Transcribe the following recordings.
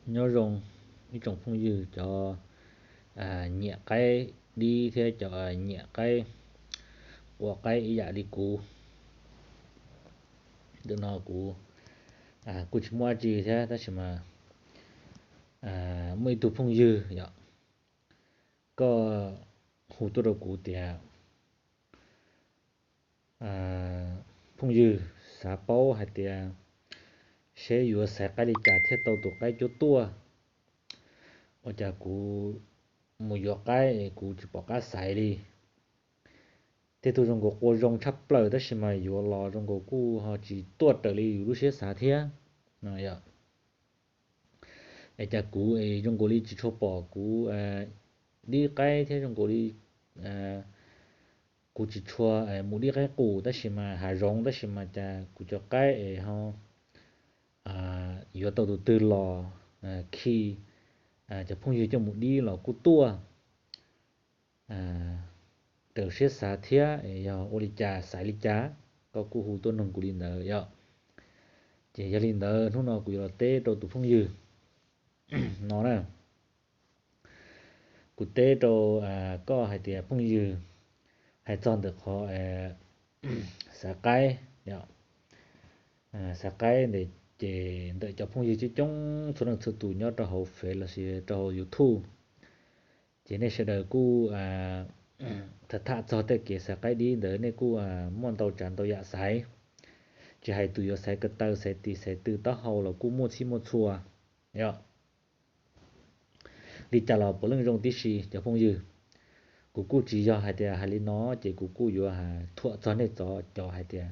Nyob zoo ib tsoom phooj ywg cov nyiam qaib dib thiab cov nyiam qaib, ua qaib ib yam li kuv. Ntawm no kuv kuj tsis muaj dab tsi thiab tab sis mas muaj ib tug phooj ywg yom, koj hu tuaj rau kuv tias phooj ywg xav paub hais tias seb yuav xaiv qaib li cas thiaj tau tus qaib cuab tuaj. Ua cas kuv mus yuav qaib kuv tsis pom qab xaiv li. Tej tug zoo nkaus qua zoo tshaj plaws tab sis mas yuav los zoo nkaus kuj ho tsis tuaj raws li yus lub siab xav thiab no yom. Es cas kuv es zoo nkaus li tsis tshua pom kuv dib qaib thiab zoo nkaus li kuv tsis tshua mus dib qaib qus tab sis mas hav zoov tab sis mas cas kuv cov qaib es ho yuav tau tus twg los khi cov phooj ywg coj mus dib los kuj tuaj raws siab xav thiab. Yog ua li cas xaiv li cas, koj kuj hu tuaj noog kuv li ntawd yom. Ces yog li ntawd hnub no kuv yuav los teb rau tus phooj ywg no na. Kuv teb rau koj hais tias phooj ywg hais txog ntawm qhov xav qaib, xav qaib ntawm ces ntawm cov phooj ywg coob coob txhua leej txhua tus nyob rau hauv Fev lossis rau hauv YouTube, ces nej sawv daws kuj tham tham txog tej kev xaiv qaib dib ntawd nej kuj muaj ntau tsav ntau yam xaiv. Tsis hais tus yuav xaiv ko taw xaiv tis xaiv tw taub hau los kuj muaj txhij muaj txhua yom. Li cas los puav leej zoo tib si cov phooj ywg. Kuv kuj tsis yog hais tias hais li no ces kuv kuj yuav thuam txog nej cov hais tias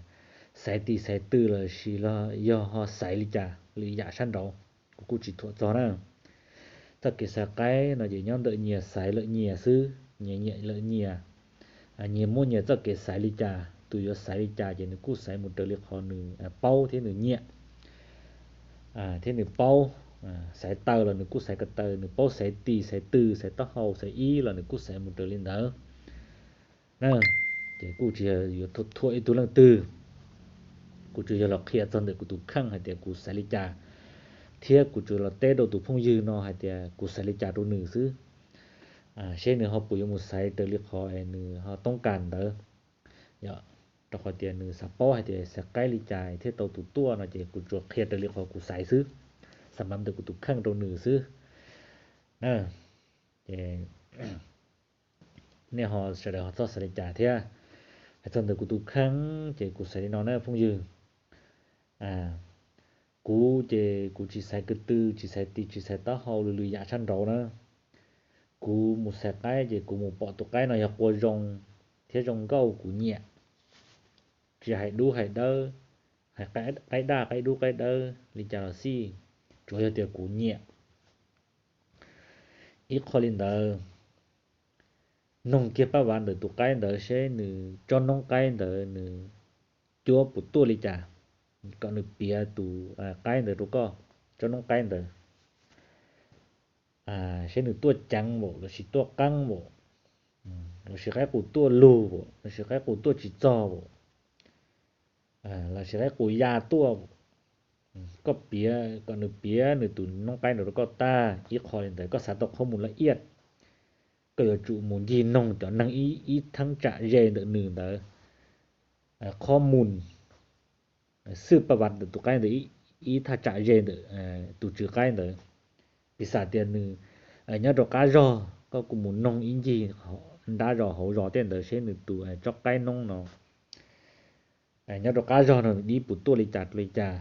xaiv tis xaiv tw lossis yog ho xaiv li cas lwm yam sab nraud, kuv kuj tsis thuam txog na. Txoj kev xaiv qaib no ces nyob ntawm nyias xaiv lawm nyias xwb, nyias nyiam lawm nyias, nyias muab nyias txoj kev xaiv li cas, tus yuav xaiv li cas ces nws kuj xaiv mus raws li qhov nws paub thiab nws nyiam thiab nws paub. Xaiv taw los nws kuj xaiv ko taw, nws paub xaiv tis xaiv tw xaiv taub hau xaiv ib los nws kuj xaiv mus raws li ntawd na. Ces kuj tsis yog yuav thuam ib tug leej twg, kuv tsuas yog los qhia txog ntawm kuv tus kheej hais tias kuv xaiv li cas, thiab kuv tsuas los teb rau tus phooj ywg no hais tias kuv xaiv li cas rau nws xwb, seb nws ho puas yuav mus xaiv raws li qhov nws ho toob kas ntawd. Yog rau qhov tias nws xav paub hais tias xaiv qaib li cas thiaj tau tus tuaj no ces kuv tsuas qhia raws li qhov kuv xaiv xwb, xam mam ntawm kuv tus kheej rau nws xwb na. Ces nej ho sawv daws ho txhob xav li cas thiab. Hais txog ntawm kuv tus kheej ces kuv xaiv li no na phooj ywg. Kuv ces kuv tsis xaiv ko tw, tsis xaiv tis, tsis xaiv taub hau lwm lwm yam sab nraud na. Kuv mus xaiv qaib ces kuv mus pom tus qaib no yog qua zoo thiab zoo nkauj kuv nyiam, tsis hais dub hais dawb, hais qaib daj qaib dub qaib dawb li cas los xij, tsuav yog tias kuv nyiam. Ib qho li ntawd, noog kiag paj vav ntawm tus qaib ntawd seb nws tsob noob qaib ntawd nws cuab puas tuaj li cas, kom nws piav tus qaib ntawd rau koj, tsob noob qaib ntawd seb nws tuaj ceev npaum lossis tuaj qeeb npaum, lossis qaib qus tuaj lug npaum lossis qaib qus tuaj tsis txog npaum, lossis qaib qus ya tuaj npaum. Koj piav, kom nws piav nws tus noob qaib ntawd rau koj tag ib qho li ntawd, koj xav tau qhov mus laj iaj, koj yuav tsum mus ncig noog cov neeg ib thaj tsam ze ntawm nws ntawd qhov mus xwb paj vav ntawm tus qaib ntawd ib thaj tsam ze ntawm tus tswv qaib ntawd. Piv xam tias nws nyob rau qab zog, koj kuj mus noog ib ncig nrab zos hauv zos tej ntawd seb nws tus tsob qaib noob no nyob rau qab zog no nws dib puas tuaj li cas rau li cas.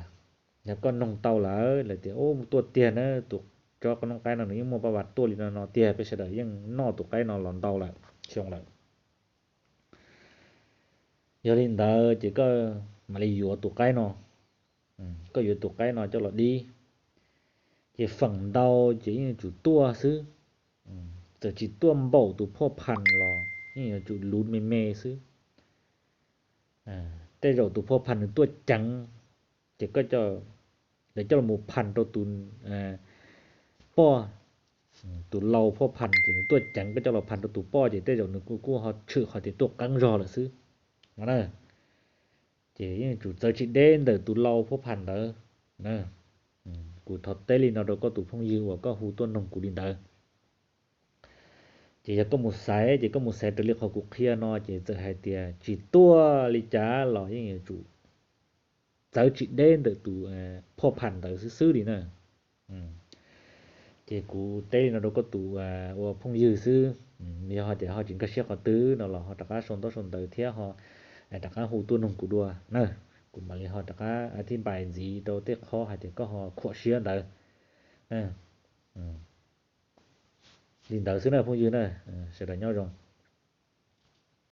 Yog koj noog tau lawm lawv tias tuaj tiag na, tus tsob noob qaib no nws yeej muaj paj vav tuaj li no no tiag, peb sawv daws yeej noj tus qaib no los ntau lawm, xyoo lawm. Yog li ntawd ces koj mam li yuav tus qaib no, koj yuav tus qaib no coj los dib. Ces feem ntau ces yeej yuav tsum tuaj xwb, txawm tsis tuaj npaum tus phoj phan los yeej yuav tsum luv me me xwb. Tej zaum tus phoj phan nws tuaj ceev, ces lawv coj los phan rau tus poj, tus lau phoj phan ces nws tuaj ceev koj coj los phan rau tus poj ces tej zaum nws kuj ho tshwm qhov tias tuaj qeeb zog lawm xwb no na. Ces yeej yuav tsum txawv tsis deb ntawm tus lau phoj phan ntawd. Kuv thov teb li no rau koj tus phooj ywg uas koj hu tuaj noog kuv li ntawd. Ces yog koj mus xaiv ces koj mus xaiv raws li qhov kuv qhia no ces txawm hais tias tsis tuaj li cas los yeej yuav tsum txawv tsis deb ntawm tus phoj pham ntawd xwb xwb li na. Ces kuv teb li no rau koj tus ua phooj ywg xwb. Yog ho tias ho tsis nkag siab qhov twg no los ho rov qab sau ntaub sau ntawv thiab ho rov qab hu tuaj noog kuv dua na. Kuv mam li ho rov qab thib npais ntxiv rau tej qhov hais tias koj ho khuam siab ntawd. Li ntawd xwb na phooj ywg na. Sawv daws nyob zoo.